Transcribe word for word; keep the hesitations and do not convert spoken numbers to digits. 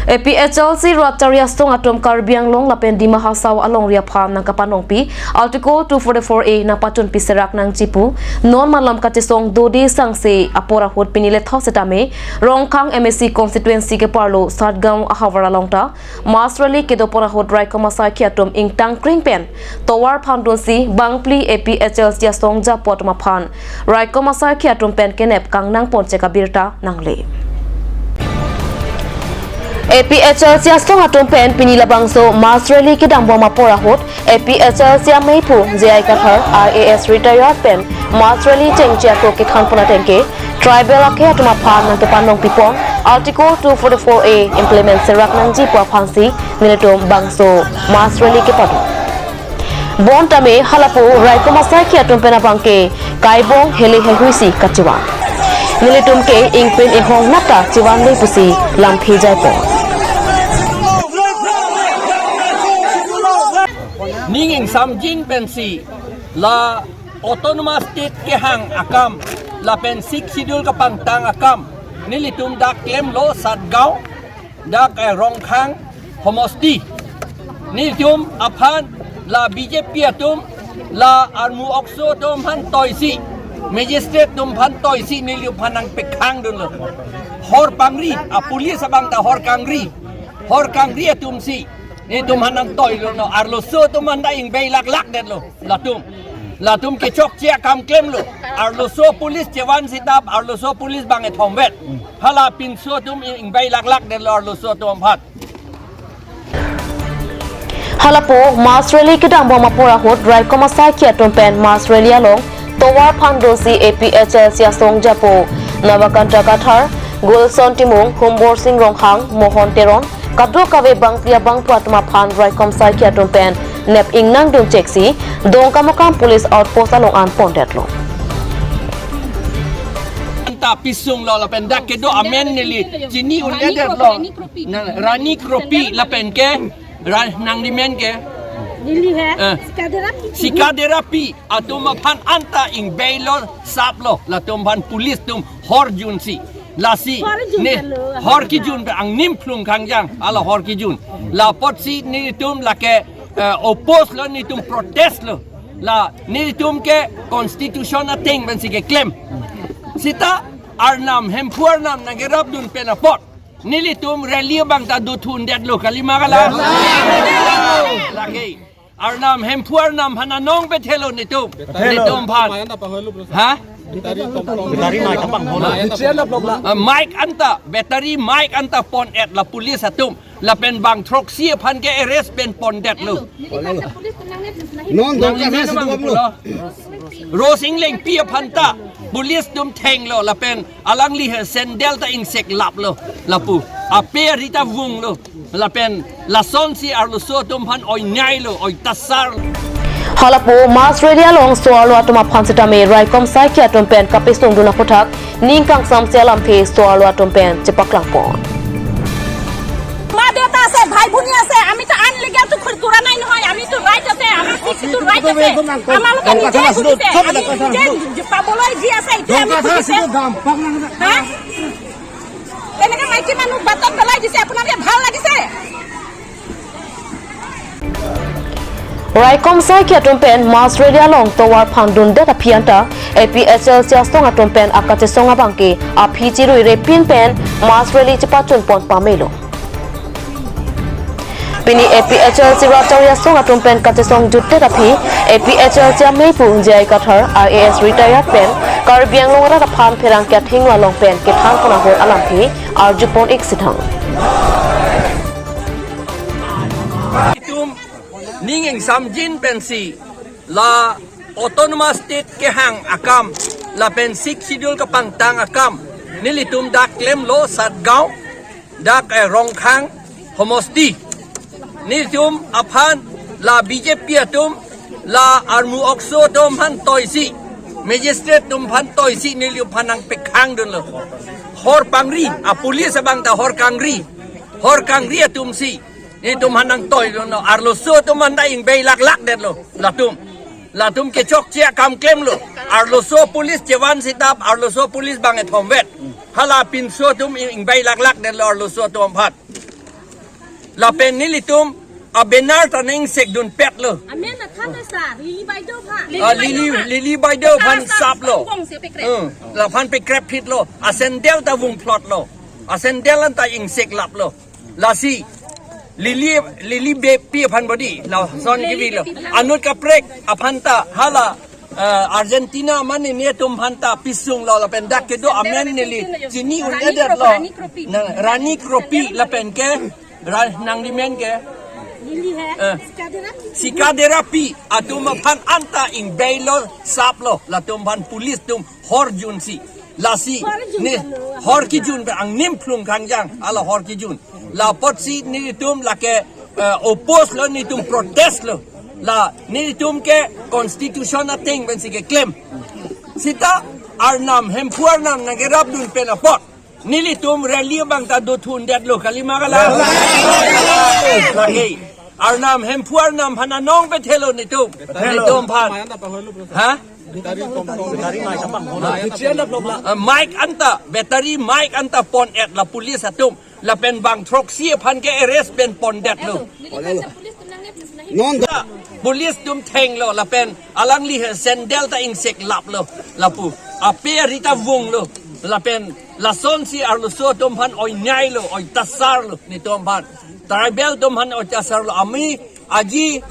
A P H L C rat chari asong atum Karbi Anglong lapen Dima Hasao alongri aphan nangkapanongpi Article two forty-four A nangpachunpi serak nangji pu non malom kachesong dode sangse apor ahut pini lethot setame Rongkhang M A C constituency keparlo Satgaon ahavar along ta mass rally kedopon ahut raikom asaikhi atum ingtang kring pen tovar phandunsi bangphli A P H L C asong japo atum aphan raikom asaikhi atum pen kenep kangnangpon chek abirta nangle. A P H L C asong atum pen pini labangso mass rally kedambom apor ahut A P H L C ameipu J I Kathar I A S retired pen mass rally chengche ako kethanpon ateng ke tribal akhei atum aphan nangkepanongpipon Article two forty-four A implement serak nangji pu aphansi nelitum bangso mass rally kepadun. Bonta me halapu raikom asaikhi atum pen abangke kaibong heli hehuisi kachevan. Nelitum ke ingpin inghong nata chevanle pusi lamthe jaipon. Ning ingsamjin pensi la autonomous state kehang akam lapen Sixth Schedule kapangtang akam nelitum dak klemlo Satgaon dak, eh, Rongkhang homosti. Nelitum aphan la B J P atum la armu okso atum aphan toisi, magistrate atum aphan toisi nelitum aphan nangpekhangdunlo. Hor pangri, a police abang ta hor kangri, hor kangri atumsi nelitum aphan nangtoilo no, arloso atum aphan ta ingvei laklak detlo latum. Latum kechokche akam klemlo. Arloso police chevan sitap, arloso police bang ethom vet. Hala pinso atum ingvei laklak detlo arloso atum aphan. Halapu mass rally kedambom apor ahut raikom asaikhi atum pen mass rally along tovar phandunsi A P H L C asong japo Namakanta Kathar, Gulson Timung, Humbor Sing Ronghang, Mohon Teron, kadokave bangphli abangphu atum aphan raikom asaikhi atum pen nep ingnangdun cheksi Dongkamukam police outpost along an pondetlo. Anta pisunglo lapen dak kedo amen neli chini un-edetlo. Na Rani Kropi lapen ke ra-, nangli men ke? Neli he, eh, Sikaderapi. Sikaderapi atum aphan anta ingveilo saplo, latum aphan police atum hor junsi. Lasi hor jun ne, kalo, hor kijun pe angnim phlung kangjang, hala hor kijun. La apotsi nelitum lake, eh, oppose lo, nelitum protest lo. La nelitum ke constitution ateng pensi keklem. Sita Arnam, Hemphu Arnam nangkerapdun pen apot nelitum rally abang ta dothundetlo, kalima kala? Lake Arnam, Hemphu Arnam aphan anong pethelo nelitum. Pethelo. Nelitum aphan. Mai anta pahoi lo, bro. Ha? Battery mic anta pahoi lo. Ah, mic anta, battery mic anta pon-et la police atum. Lapen bang throksi aphan ke arrest pen pondetlo. Non Dongka Nangli sa mena si bang dua puluh. Pulo. Rosing Lengpi aphan ta police atum thenglo lapen alangli he sandal ta ingseklaplo lapu. Ape ari ta vunglo lapen lasonsi arloso atum aphan oinyailo, oitasar. Halapu mass rally along so-arlo atum aphan sitame raikom asaikhi atum pen kapesungdun aphuthak ning kangsamse alamthe so-arlo atum pen chepaklangpon. মা দেউতা আছে, ভাই ভনী আছে, আমি তো আনলিগেল তো খুৰ-, কৰা নাই নহয়, আমি তো ৰাইট আছে, আমাৰ ছিক্সটো ৰাইট আছে, আমালোকে নিজে বুজিছে, আমি নিজে পাবলৈ যি আছে, এইটো আমি বুজিছে। হা? এনেকে মাইকী মানুহ বাটত পেলাই দিছে, আপোনালোকে ভাল লাগিছে? Raikom asaikhi atum pen mass rally along tovar phandundet aphi anta A P H L C asong atum pen akachesong abangke aphi chiruire pin pen mass rally chepachunpon pamelo. Pini A P H L C rat chari asong atum pen kachesong jutdet aphi A P H L C ameipu J I Kathar I A S retired pen Karbi Anglong arat aphan pherangke athengno along pen kethanpon ahut alamthe arjupon ik sidang. Itum ning ingsamjin pensi la autonomous state kehang akam lapen Sixth Schedule kapangtang akam nelitum dak klemlo Satgaon dak, eh, Rongkhang homosti. Nelitum aphan la B J P atum la armu okso atum aphan toisi, magistrate atum aphan toisi nelitum aphan nangpekhangdunlo. Hor pangri, a police abang ta hor kangri, hor kangri atumsi nelitum aphan nangtoilo no, arloso atum aphan ta ingvei laklak detlo latum. Latum kechokche akam klemlo. Arloso police chevan sitap, arloso police bang ethom vet. Hala pinso atum ing-, ingvei laklak detlo arloso atum aphan. Lapen nelitum a-banner ta nang-ingsekdunpetlo. Amen athan ta sa, Lily Baideo aphan. Ah, Lily, Lily Baideo aphan saplo. Bongsi pekrep. Hmm. Laphan pekrepphitlo. A-sandal ta vungphlotlo. A-sandal anta ingseklaplo. Lasi Lily, Lily Beypi aphan bodi. Lason kevilo. Anut kaprek aphan ta hala, eh, Argentina mane netum aphan ta pisunglo lapen dak kedo amen neli chini un-edetlo. Rani Kropi. Nang Rani Kropi lapen ke Ra-, nangli men ke? Lily hai. Eh. Sikadera. Sikadera Pi atum aphan anta ingbeilo saplo, latum aphan police atum horjunsi. Lasi, horjun ni kan lo. Hor kijun pe angnim phlung kangjang, hala hor kijun. La apotsi nelitum lake, eh, oppose lo, nelitum protest lo. La nelitum ke constitution ateng pensi keklem. Sita Arnam, Hemphu Arnam nangkerapdun pen apot nelitum rally abang ta dothundetlo, kalima kalang? Lake Arnam, Hemphu Arnam aphan anong pethelo nelitum. Nelitum aphan. Ha? Ah, mic anta, battery mic anta pon-et la police atum. Lapen bang throksi aphan ke arrest pen pondetlo. Non. Police atum thenglo lapen alangli he sandal ta ingseklaplo lapu. Ape ari ta vunglo lapen lasonsi arloso atum aphan oinyailo, oitasarlo nelitum aphan. Tribal atum aphan oitasarlo. Ami aji